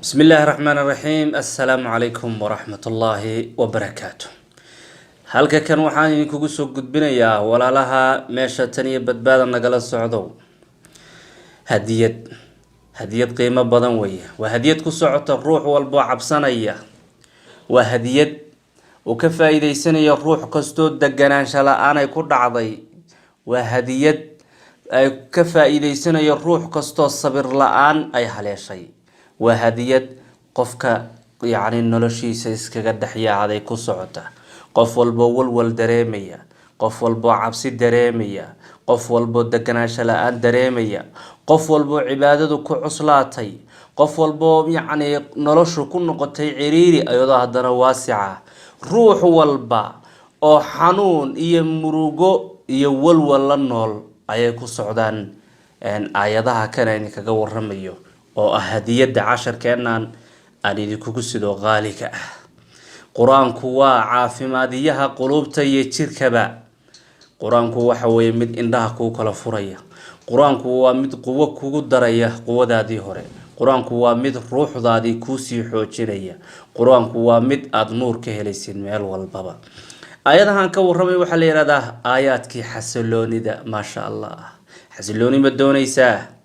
Bismi illaahi raxmaan raxiim. Assalaamu calaykum waraxmatullaahi wabarakaatu. Halka kan waxaan idinkugu soo gudbinayaa, walaalaha meesha tan iyo badbaada nagala socdow, hadiyad, hadiyad qiimo badan weeye. Waa hadiyad ku socota ruux walboo cabsanaya. Waa hadiyad uu ka faa-iideysanayo ruux kastoo deganaansho la-aan ay ku dhacday. Waa hadiyad ay ka faa-iideysanayo ruux kastoo sabir la-aan ay haleeshay. Waa hadiyad qofka yacni noloshiisa iskaga dhexyaacday ku socota. Qof walboo walwal dareemaya, qof walboo cabsi dareemaya, qof walboo deganaansho la-aan dareemaya, qof walboo cibaadadu ku cuslaatay, qof walboo yacni noloshu ku noqotay ciriiri iyadoo haddana waasica, ruux walba oo xanuun iyo murugo iyo walwal la nool ayay ku socdaan aayadaha kan idinkaga waramayo, oo ah hadiyadda casharkeennan aan idinkugu sido qaaliga ah. Qur-aanku waa caafimaadiyaha quluubta iyo jirkaba. Qur-aanku waxa weeye mid indhaha kuu kala furaya. Qur-aanku waa mid quwo kugu daraya quwadaadii hore. Qur-aanku waa mid ruuxdaadii kuusii xoojinaya. Qur-aanku waa mid aada nuur ka helaysid meel walbaba. Aayadahan ka warramay waxaa la yihahdaa aayaadkii xasiloonida. Maasha Allah, xasilooni ma doonaysaa?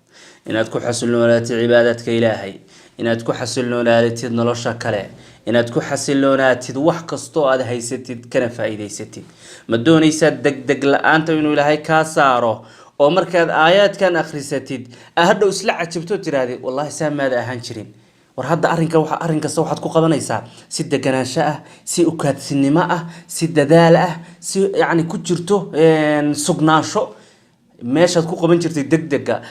Inaad ku xasiloonaatid cibaadaadka Ilaahay, inaad ku xasiloonaatid nolosha kale, inaad ku xasiloonaatid wax kastoo aada haysatid kana faa-iideysatid, ma doonaysaa? Deg deg la-aanta inuu Ilaahay kaa saaro, oo markaad aayaadkan akhrisatid hadhow isla cajabto, tirahdid: "Wallahi saa maada ahaan jirin. War hadda arrinka waxa arrin kasta waxaad ku qabanaysaa si deganaansho ah, si ukaadsinimo ah, si dadaal ah, si yacni ku jirto sugnaansho. Meeshaad ku qaban jirtay degdega,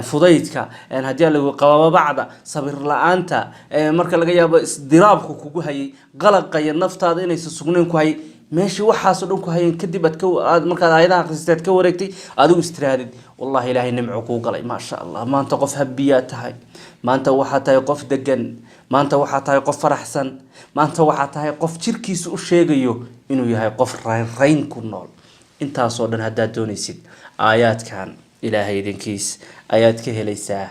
fudaydka, haddii lagu qababacda, sabir la-aanta, marka laga yaabo isdiraabku kugu hayay, qalaqa iyo naftaada inaysan sugnayn ku hayay, meeshii waxaasoo dhan ku hayeen, kadib aad ka aad markaad aayadaha akhristaad ka wareegtay, adigu istiraadid: 'Wallahi Ilaahay nimco kuu galay, maasha Allah. Maanta qof habiyaa tahay, maanta waxaa tahay qof degan, maanta waxaa tahay qof faraxsan, maanta waxaa tahay qof jirkiisa u sheegayo inuu yahay qof raynrayn ku nool.' Intaasoo dhan haddaad doonaysid, aayaadkan Ilaahay idinkiis ayaad ka helaysaa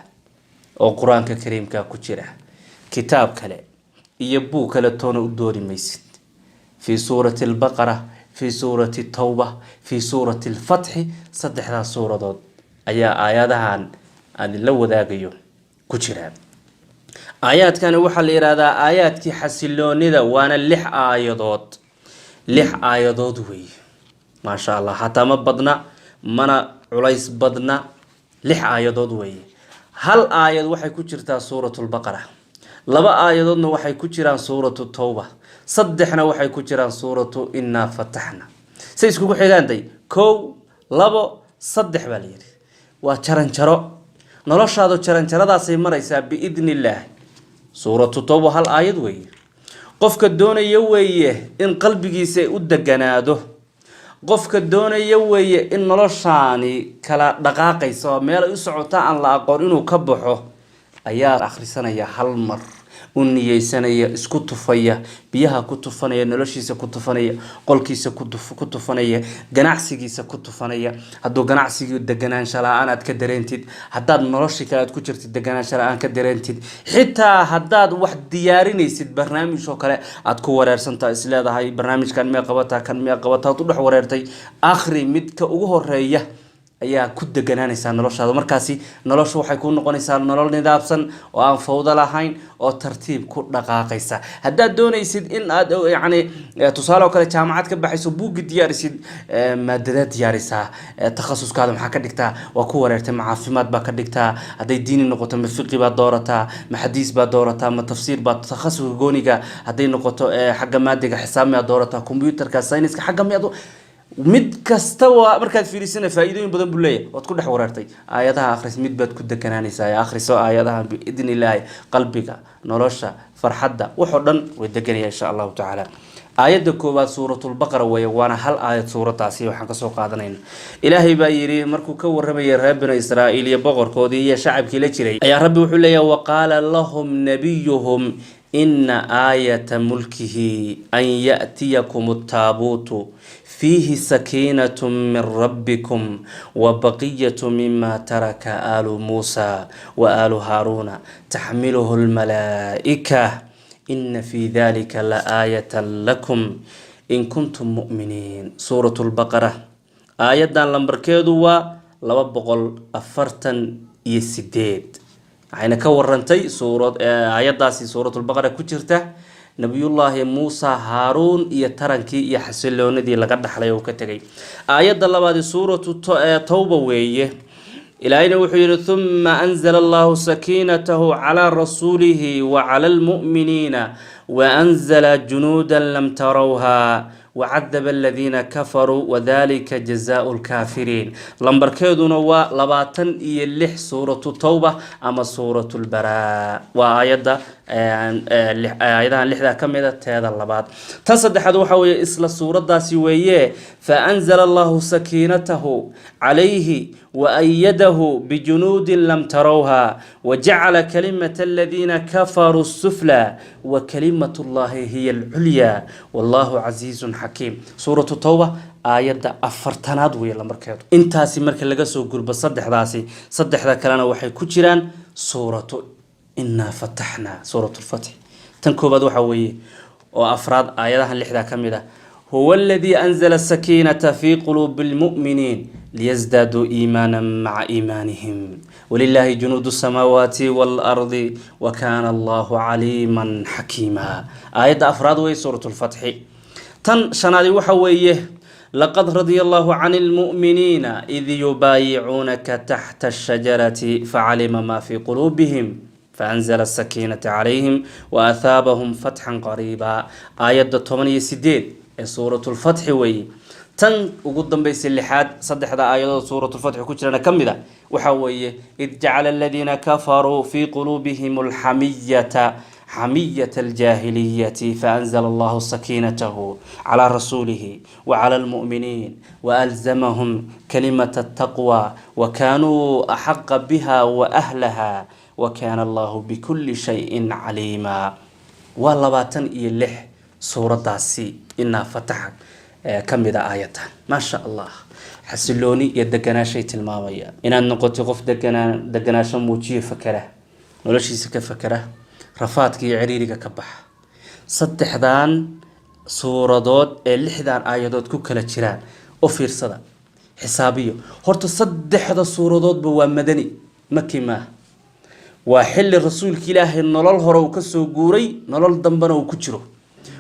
oo Qur-aanka Kariimka ku jira. Kitaab kale iyo buug kale toona u doori maysid. Fii suurati Albaqara, fii suurati Tawba, fii suurati Alfatxi, saddexdaas suuradood ayaa aayadahan aan idinla wadaagayo ku jiraan. Aayaadkani waxaa la yidhahdaa aayaadkii xasiloonida, waana lix aayadood. Lix aayadood weeye, maasha Allah. Xataa ma badna, mana culays badna. Lix aayadood weeye. Hal aayad waxay ku jirtaa Suuratu Lbaqara, laba aayadoodna waxay ku jiraan Suuratu Tawba, saddexna waxay ku jiraan suuratu Innaa Fataxna. Say iskugu xigaanday: kow, labo, saddex baa la yidhi. Waa jaranjaro noloshaadu, jaranjaradaasay maraysaa biidni illaah. Suuratu Tawba hal aayad weeye. Qofka doonaya weeye in qalbigiisa u deganaado, qofka doonaya weeye in noloshaani kala dhaqaaqaysa oo meel ay u socotaa aan la aqoon inuu ka baxo, ayaa akhrisanaya hal mar, u niyeysanaya, isku tufaya, biyaha ku tufanaya, noloshiisa ku tufanaya, qolkiisa ku tufanaya, ganacsigiisa ku tufanaya. Hadduu ganacsigii deganaansha la-aan aad ka dareentid, haddaad noloshii kale aad ku jirtid deganaansha la-aan ka dareentid, xitaa haddaad wax diyaarinaysid, barnaamij oo kale aad ku wareersantaa, isleedahay barnaamijkan mee qabataa, kan mee qabataa, ad u dhex wareertay, akhri midka ugu horeeya ayaa ku deganaanaysaa noloshaada. Markaasi noloshu waxay ku noqonaysaa nolol nidaamsan oo aan fawdo lahayn oo tartiib ku dhaqaaqaysa. Haddaad doonaysid in aad yacni tusaale oo kale jaamacad ka baxayso, buuggi diyaarisid, maadadaad diyaarisaa, takhasuskaada maxaa ka dhigtaa, waa ku wareertay, ma caafimaad baa ka dhigtaa? Hadday diini noqoto, ma fiqi baad doorataa, ma xadiis baad doorataa, ma tafsiir baad? Takhasuska gooniga hadday noqoto, xagga maadiga, xisaab miyaad doorataa, computerka, sayniska, xagga miyaad? Mid kasta waa markaad fiirisana faa'iidooyin badan buu leeyahay. Waad ku dhex wareertay, aayadaha akhris, mid baad ku deganaanaysaa. Ee akhriso aayadahan biidni illaahi, qalbiga, nolosha, farxadda, waxoo dhan way deganaya insha Allahu tacaala. Aayadda koowaad Suuratulbaqara weeye, waana hal aayad suuradaasi waxaan kasoo qaadanayna. Ilaahay baa yidhi markuu ka waramayay reer Binu Israa'iil iyo boqorkoodii iyo shacabkii la jiray, ayaa Rabbi wuxuu leeyahay: "Waqaala lahum nabiyuhum ina aayata mulkihi an ya'tiyakum attaabuutu." Fiihi sakiinatu min rabbikum wa baqiyatu mima taraka aalu Muusa wa aalu Haaruuna taxmiluhu lmalaa'ika, ina fi dalika la aayatan lakum in kuntum mu'miniin. Suurat Lbaqara aayaddan lambarkeedu waa 248. Waxayna ka warantay suurad aayaddaasi Suuratulbaqara ku jirta Nabiyullaahi Muusa, Haaruun iyo tarankii iyo xasiloonidii laga dhaxlay oo ka tegay. Aayadda labaadi Suuratu Towba weeye. Ilaahayna wuxuu yihi: "Thumma anzala Allahu sakiinatahu calaa rasuulihi wa cala almu'miniina wa anzala junuudan lam tarawha wacadaba aladiina kafaruu wadalika jazaau lkaafiriin." Lambarkeeduna waa 26, Suuratu Towba ama Suuratu Lbaraa. Waa aayadda aayadahan lixdaa ka mida teeda labaad. Tan saddexaad waxa weeye isla suuradaasi weeye: "Faanzala Allahu sakiinatahu calayhi waayadahu bijunuudin lam tarawha wajacala kalimata aladiina kafaruu sufla wa kalimatu Llahi hiya alculya wallahu casiizun xakiim." Suuratu Towba aayadda 40aad weeye lambarkeedu. Intaasi marka laga soo gurbo saddexdaasi, saddexda kalena waxay ku jiraan suuratu Inaa Fataxnaa, Suurat Lfatx. Tan koobaad waxaa weeye oo afraad aayadahan lixdaa ka mid ah: "Huwa aladii anzala asakiinata fi quluubi lmu'miniin liyasdaaduu iimaana maca iimaanihim walilaahi junuudu samaawaati waalardi wa kaana Allahu caliiman xakiima. Aayadda afraad wey Suurat Lfatxi. Tan shanaadi waxa weeye: "Laqad radia Allahu can lmu'miniina id yubaayicuunaka taxta ashajarati facalima ma fi quluubihim faanzala asakiinata calayhim waathaabahum fatxan qariiba." Aayadda 18 ee Suuratulfatxi weeye. Tan ugu dambaysa lixaad, saddexda aayadood Suuratulfatxi ku jirana ka mid a, waxaa weeye: "Id jacala aladiina kafaruu fii quluubihim alxamiyata xamiyata aljaahiliyati faanzala Allahu sakiinatahu calaa rasuulihi wacala almu'miniin waalzamahum kalimata ataqwa wakanuu axaqa biha waahlaha wa kaana Allahu bikuli shayin caliima. Waa 26 suuraddaasi Inaa Fataxa ka mid a aayaddan. Maasha Allah, xasilooni iyo deganaashay tilmaamaya. Inaad noqoto qof deganaa, deganaasho muujiyo, fakera, noloshiisa ka fakera, rafaadka iyo ciriiriga ka baxa. Saddexdan suuradood ee lixdan aayadood ku kala jiraan u fiirsada, xisaabiyo. Horta saddexda suuradoodba waa madani, maki maaha. Waa xilli Rasuulka Ilaahay nolol hore uu kasoo guuray, nolol dambena uu ku jiro.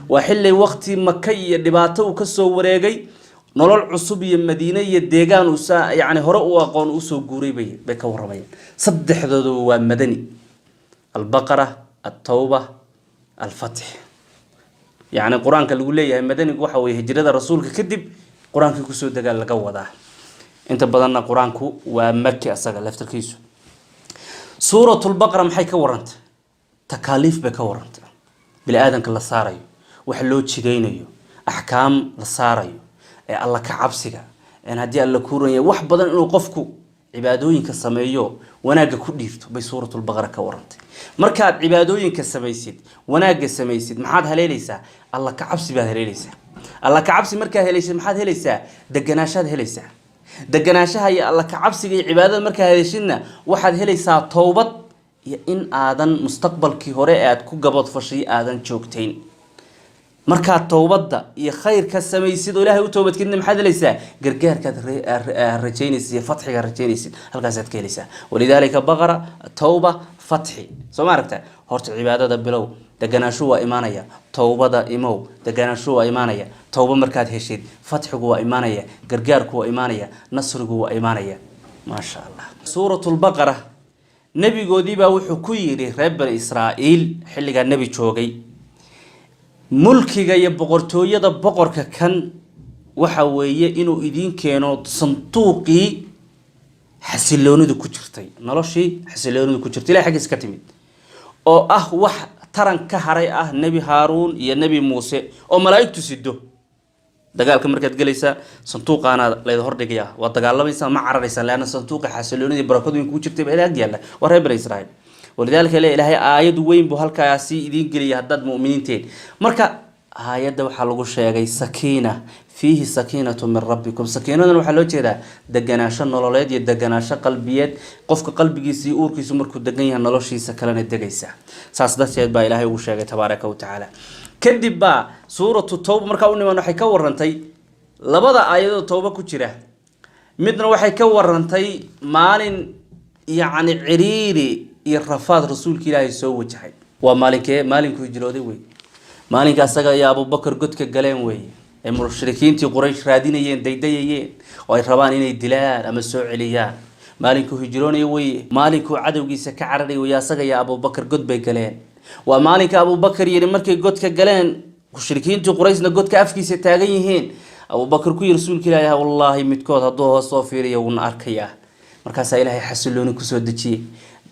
Waa xilli waqti Maka iyo dhibaato uu kasoo wareegay, nolol cusub iyo Madiine iyo deegaan uusa yani hore u aqoon usoo guuray bay ka waramayaan. Saddexdooduba waa madani: Albaqara, Altawba, Alfatx. Yacni Qur-aanka lagu leeyahay madanigu waxa weye hijrada Rasuulka kadib Qur-aankii kusoo degaa laga wadaa. Inta badanna Qur-aanku waa maki asaga laftarkiisu. Suuratulbaqara maxay ka warantay? Takaaliif bay ka warantay bini aadamka la saarayo, wax loo jidaynayo, axkaam la saarayo ee Alla ka cabsiga en haddii Alla kuuranya wax badan inuu qofku cibaadooyinka sameeyo, wanaagga ku dhiirto bay Suuratulbaqara ka warantay. Markaad cibaadooyinka samaysid, wanaagga samaysid, maxaad haleeleysaa? Alla ka cabsi baad haleeleysaa. Alla ka cabsi markaad helaysid, maxaad helaysaa? Deganaashaad helaysaa. Deganaanshaha iyo Alla ka cabsiga iyo cibaadada markaad heshidna, waxaad helaysaa towbad iyo in aadan mustaqbalkii hore ee aad ku gabadfashay aadan joogtayn. Markaad towbadda iyo khayrka samaysid oo Ilaahay u toobadkedina, maxaad helaysaa? Gargaarkaad rajaynaysid iyo fatxigaad rajaynaysid halkaasaad ka helaysaa. Walidaalika Baqara, Towba, Fatxi. Soo ma aragta? Horta cibaadada bilow, deganaashu waa imaanaya. Towbada imow, deganaashu waa imaanaya. Towba markaad heshid, fatxigu waa imaanaya, gargaarku waa imaanaya, nasrigu waa imaanaya. Maasha Allah. Suuratulbaqara nebigoodiibaa wuxuu ku yidhi reer Bani Israa'iil xilligaa nebi joogay: mulkiga iyo boqortooyada boqorka kan waxa weeye inuu idiin keeno sanduuqii xasiloonidu ku jirtay, noloshii xasiloonidu ku jirtay, Ilahay xaggiis ka timid, oo ah wax taran ka haray ah Nebi Haaruun iyo Nebi Muuse oo malaa'igtu sido. Dagaalka markaad gelaysaa, sanduuqaana layda hordhigayaa, waad dagaalamaysaa, ma cararaysaa, leanna sanduuqa xasiloonidii barakadooyin kugu jirtay baa ag yaalla. Waa reer Bani Israa'iil. Walidaalika le Ilaahay aayad weyn buu halkaasi idiin geliyay haddaad mu'miniinteen. Marka aayadda waxaa lagu sheegay sakiina. Fiihi sakiinatu min rabbikum. Sakiinadan waxaa loo jeedaa deganaasho nololeed iyo deganaasho qalbiyeed. Qofka qalbigiisa iyo uurkiisu markuu degan yahay, noloshiisa kalena degaysa. Saas darteed baa Ilaahay ugu sheegay tabaaraka wa tacaala. Kadib baa Suuratu Tawba markaa u nimaan, waxay ka warantay labada aayadoo Tawba ku jira. Midna waxay ka warantay maalin yacni ciriiri iyo rafaad Rasuulka Ilaahay soo wajahay. Waa maalinkee? Maalinkuu hijrooday wey. Maalinka asaga iyo Abubakar godka galeen weeye, ay mushrikiintii Quraysh raadinayeen, daydayayeen oo ay rabaan inay dilaan ama soo celiyaan. Maalinkuu hijroonaya weye, maalinkuu cadowgiisa ka cararaya weye. Asaga iyo Abubakar god bay galeen. Waa maalinka Abubakar yidhi, markay godka galeen, mushrikiintii Qurayshna godka afkiisa taagan yihiin, Abubakar ku yiri Rasuulka Ilaahi: "Wallaahi, midkood hadduu hoos soo fiiriyo wuuna arkayaa." Markaasaa Ilaahay xasilooni kusoo dejiyey,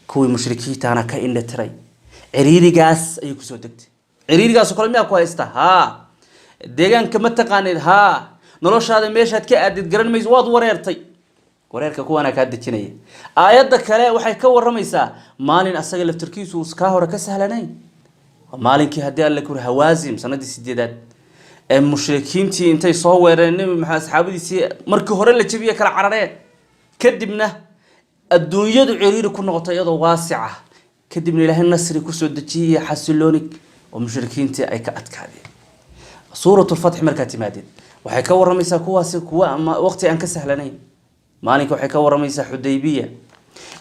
kuwii mushrikiintaana ka indha tiray. Ciriirigaas ayay kusoo degtay. Ciriirigaasoo kale miyaa ku haysta? Haa. Deegaanka ma taqaanid? Haa. Noloshaada meeshaad ka aadid garan mayso, waad wareertay. Wareerka kuwaana kaa dejinaya. Aayadda kale waxay ka waramaysaa maalin asaga laftarkiisu uu kaa hore ka sahlanayn. Waa maalinkii, haddii Alle kuri, Hawaasim, sanadii 8aad ee mushrikiintii intay soo weerareen Nebi Maxamed asxaabadiisii, markii hore la jabiye, kala carareen, kadibna adduunyadu ciriiri ku noqotay iyadoo waasica. Kadibna Ilaahay nasri kusoo dejiyey, xasilooni, oo mushrikiintii ay ka adkaadeen. Suurat Lfatxi markaad timaadeen, waxay ka waramaysaa kuwaasi kuwa ama waqti aan ka sahlanayn. Maalinka waxay ka waramaysaa Xudaybiya,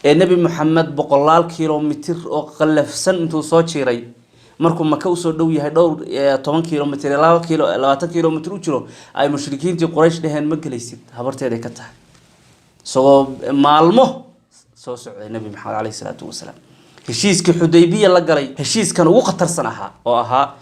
ee Nebi Maxamed boqolaal kilomitir oo qallafsan intuu soo jiray, markuu Maka usoo dhow yahay, dhowr 10 kilomitr, 2 kilo, 20 kilomitr u jiro, ay mushrikiintii Quraysh dheheen: "Ma gelaysid, habarteeday ka tahay." Isagoo maalmo soo socday Nebi Maxamed caleyhi salaatu wasalaam, heshiiskii Xudaybiya la galay, heshiiskan ugu khatarsan ahaa oo ahaa: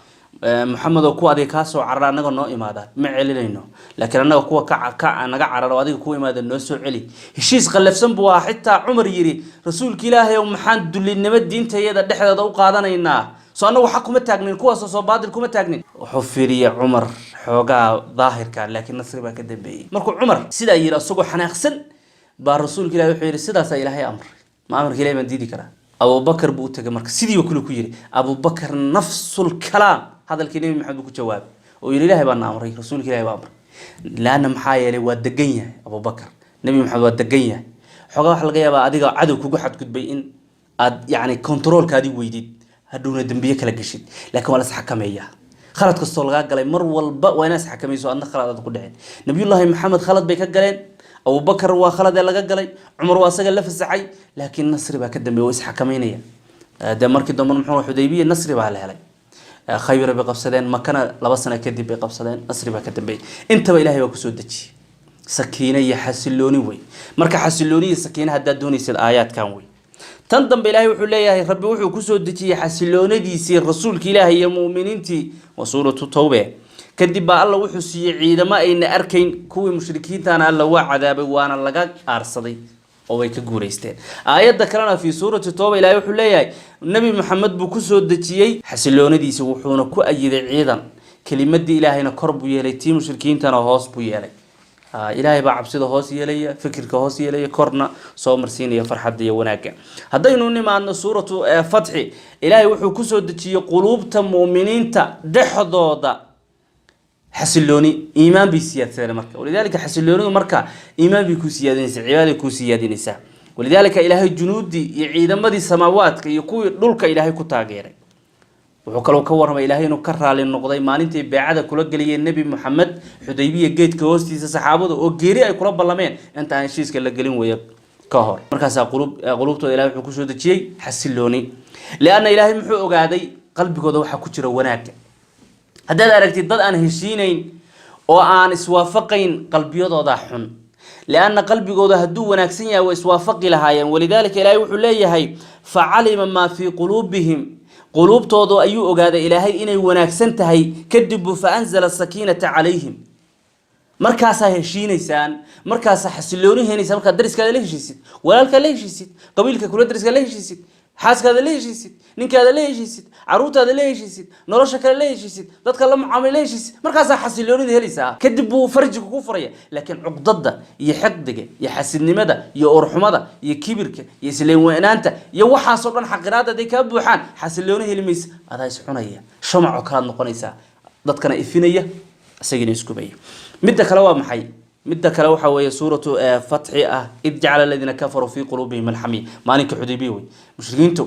"Maxamed oo kuwa adiga kaa soo carara annaga noo imaada ma celinayno, laakiin annaga kuwa ka naga carara oo adiga kuwa imaada noo soo celi." Heshiis qallafsan buu ahaa. Xitaa Cumar yidhi: "Rasuulka Ilaahay ow, maxaan dulinimo diintayada dhexdeeda u qaadanaynaa? Soo annagu xaq kuma taagnin? Kuwaasoo soo baadil kuma taagnin?" Wuxuu fiiriyey Cumar xoogaa daahirka, laakiin nasri baa ka dambeeyey. Markuu Cumar sidaa yidhi isagoo xanaaqsan, baa Rasuulka Ilahi wuxuu yidhi: "Sidaasaa Ilaahay amray, ma amarka Ilahay baan diidi karaa?" Abubakar buu u tegay. Marka sidiiba kule ku yidhi Abubakar nafsul kalaam, hadalkii Nebi Maxamed buu ku jawaabay oo yidhi: "Ilahay baana amray, Rasuulka Ilahi baa amray." Laanna maxaa yeelay, waa degan yahay Abubakar. Nebi Maxamed waa degan yahay. Xoogaa waxaa laga yaabaa adiga cadow kugu xadgudbay in aad yacni control kaadii weydid, hadhowna dembiye kala geshid, laakiin waa la isxakameeyaa. Khalad kastoo lagaa galay, mar walba waa inaad isxakamayso, adna khalad aad ku dhicin. Nabiyullaahi Maxamed khalad bay ka galeen, Abubakar waa khalad ee laga galay, Cumar waa asaga la fasaxay, laakiin nasri baa ka dambeeya, waa isxakameynaya. Dee markii dambe muxuu Xudaybiya nasri baa la helay, Khaybar bay qabsadeen, Makana 2 sano kadib bay qabsadeen, nasri baa ka dambeeyay. Intaba Ilahay baa kusoo dejiyey sakiine iyo xasilooni wey. Marka xasilooni iyo sakiine haddaad doonaysid, aayaadkan wey. Tan dambe Ilaahay wuxuu leeyahay, Rabbi wuxuu kusoo dejiyey xasiloonadiisii Rasuulka Ilaahay iyo mu'miniintii. Waa Suuratu Tawbe. Kadib baa Alla wuxuu siiyey ciidamo ayna arkayn, kuwii mushrikiintana Alla waa cadaabay, waana laga aarsaday oo way ka guulaysteen. Aayadda kalena fii Suurati Tooba, Ilahay wuxuu leeyahay Nebi Maxamed buu kusoo dejiyey xasiloonadiisi, wuxuuna ku ayiday ciidan, kelimadii Ilaahayna kor buu yeelay, tii mushrikiintana hoos buu yeelay. Ilaahay baa cabsida hoos yeelaya, fikirka hoos yeelaya, korna soo marsiinaya farxadda iyo wanaagga. Haddaynu nimaadno Suuratu Fatxi, Ilaahay wuxuu kusoo dejiyey quluubta mu'miniinta dhexdooda xasilooni, iimaan bay siyaadsadeen. Marka walidaalika xasiloonidu marka iimaan bay ku siyaadinaysaa, cibaaday ku siyaadinaysaa. Walidaalika Ilaahay junuudii iyo ciidamadii samaawaadka iyo kuwii dhulka Ilaahay ku taageeray. Wuxuu kaloo ka warramay Ilaahay inuu ka raali noqday maalintii beecada kula geliyeen Nebi Moxamed Xudaybiya geedka hoostiisa saxaabada, oo geeri ay kula ballameen inta aan heshiiska la gelin weeye ka hor. Markaasaa qulubtooda Ilahay wuxuu kusoo dejiyey xasilooni, lianna Ilaahay muxuu ogaaday? Qalbigooda waxaa ku jira wanaagga. Haddaad aragtid dad aan heshiinayn oo aan iswaafaqayn, qalbiyadooda xun. Lianna qalbigooda hadduu wanaagsan yahay, way iswaafaqi lahaayeen. Walidaalika Ilaahay wuxuu leeyahay: "Facalima maa fii quluubihim." Quluubtooda ayuu ogaaday Ilaahay inay wanaagsan tahay. Kadib buu "fa anzala sakiinata calayhim". Markaasaa heshiinaysaan, markaasaa xasilooni heenaysaa. Markaad dariskaada la heshiisid, walaalkaa la heshiisid, qabiilka kula dariska la heshiisid, xaaskaada la heshiisid, ninkaada la heshiisid, caruurtaada la heshiisid, nolosha kale la heshiisid, dadka la mucaamil la heshiisid, markaasaa xasiloonida helaysaa. Kadib buu farjiga ku furaya. Laakiin cuqdada iyo xiqdiga iyo xasidnimada iyo urxumada iyo kibirka iyo isleynweynaanta iyo waxaasoo dhan, xaqiraada hadday kaa buuxaan, xasilooni heli maysa. Adaa is cunaya, shamacoo kalaad noqonaysaa, dadkana ifinaya. Isagiina iskubaya. Midda kale waa maxay? Midda kale waxa weeye suuratu Fatxi ah, "Id jacala aladiina kafaruu fii quluubihim alxamiya", maalinka Xudaybiya wey. Mushrikiintu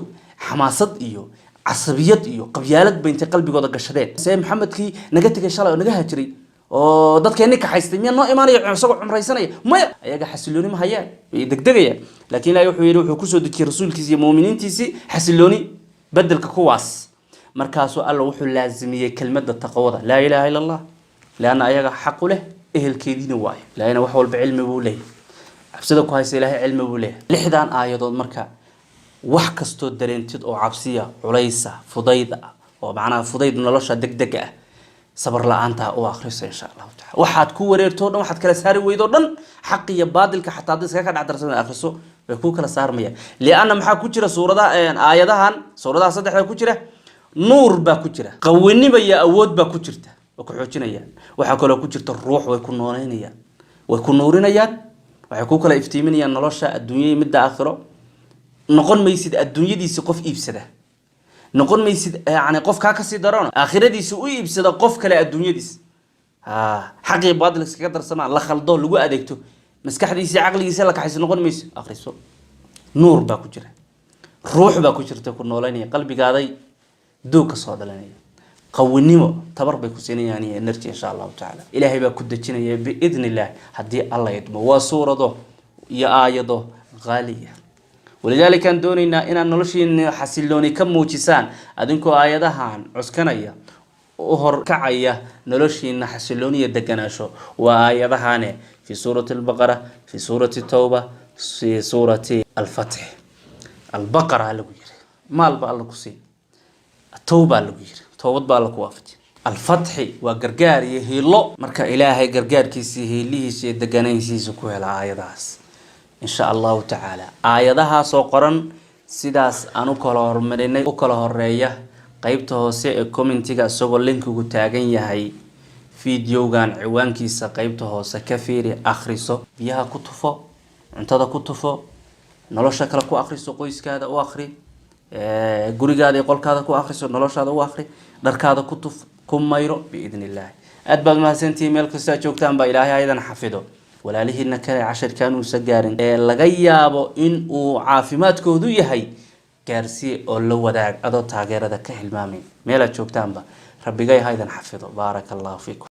xamaasad iyo casabiyad iyo qabyaalad bay intay qalbigooda gashadeen, see Maxamedkii naga tegay shalay oo naga hajiray oo dadkeenni kaxaystay miyaa noo imaanaya isagoo cumraysanaya? Maya, ayaga xasilooni ma hayaan, way degdegayaan. Laakiin Ilahi wuxuu yidhi, wuxuu kusoo dejiyey rasuulkiisi iyo muuminiintiisii xasilooni bedelka kuwaas. Markaasuu Alla wuxuu laazimiyey kelmadda taqwada, laa ilaaha illa Allah, leanna ayaga xaqu leh, ehelkeediina waayo. Ilaahina wax walba cilmi buu leeyahay, cabsida ku haysa Ilaahay cilmi buu leeyahay. Lixdan aayadood marka wax kastoo dareentid oo cabsiya, culaysa, fudayd ah, oo macnaha fudayd nolosha degdega ah, sabar la-aanta, u akhriso insha Allahu tacala. Waxaad ku wareerto o dhan, waxaad kala saari weydo o dhan, xaq iyo baadilka, xataa haddii iskaga ka dhex darsan, akhriso, way ku kala saarmayaan. Lianna maxaa ku jira suuradaha, aayadahan, suuradaha saddexda ku jira? Nuur baa ku jira, qawinima iyo awood baa ku jirta, way ku xoojinayaan. Waxaa kaloo ku jirta ruux, way ku nooleynayaan, way ku nuurinayaan, waxay ku kala iftiiminayaan nolosha adduunyada midda aakhiro. Noqon maysid adduunyadiisi qof iibsada, noqon maysid yani qof kaa kasii daroon, aakhiradiisa u iibsada qof kale adduunyadiis. Ha xaqii baadil iskaga darsamaa, la khaldo, lagu adeegto, maskaxdiisa, caqligiisa la kaxayso, noqon mayso. Akhriso, nuur baa ku jira, ruux baa ku jirta ku nooleynaya, qalbigaaday doog ka soo dhalinaya, qawinimo, tabar bay ku siinayaan iyo energy insha Allahu tacaala. Ilaahay baa ku dejinaya biidni illah haddii Alla idmo. Waa suurado iyo aayado qaaliya. Walidaalika aan doonaynaa inaad noloshiina xasilooni ka muujisaan, adinkoo aayadahan cuskanaya, u horkacaya noloshiina xasilooniya deganaasho. Waa aayadahane fi suurati Albaqara, fi suurati Tawba, fi suurati Alfatx. Albaqara lagu yiri maal ba Alla ku siin, Tawbaa lagu yiri toobad baa Alla ku waafaji, Alfatxi waa gargaar iyo hiilo. Marka Ilaahay gargaarkiisa, hiilihiisa iyo deganaynsiisa ku hela aayadahaas insha Allahu tacaala. Aayadahaasoo qoran sidaas aan u kala hormarinay, u kala horeeya, qeybta hoose ee commentiga, isagoo linkigu taagan yahay videogan ciwaankiisa, qeybta hoose ka fiiri, akhriso, biyaha ku tufo, cuntada ku tufo, nolosha kale ku akhriso, qoyskaada u akhri, gurigaada iyo qolkaada ku akhriso, noloshaada u akhri, dharkaada ku tuf, ku mayro biidni illahi. Aad baad mahadsantihiin meel kastoo aad joogtaan baa. Ilaahay ayadan xafido. Walaalihiina kale cashirkaan uusa gaarin ee laga yaabo in uu caafimaadkoodu yahay, gaarsiiye oo la wadaag, adoo taageerada ka hilmaamayn. Meelaad joogtaanba, Rabbigay haydan xafido. Baaraka Allahu fiikum.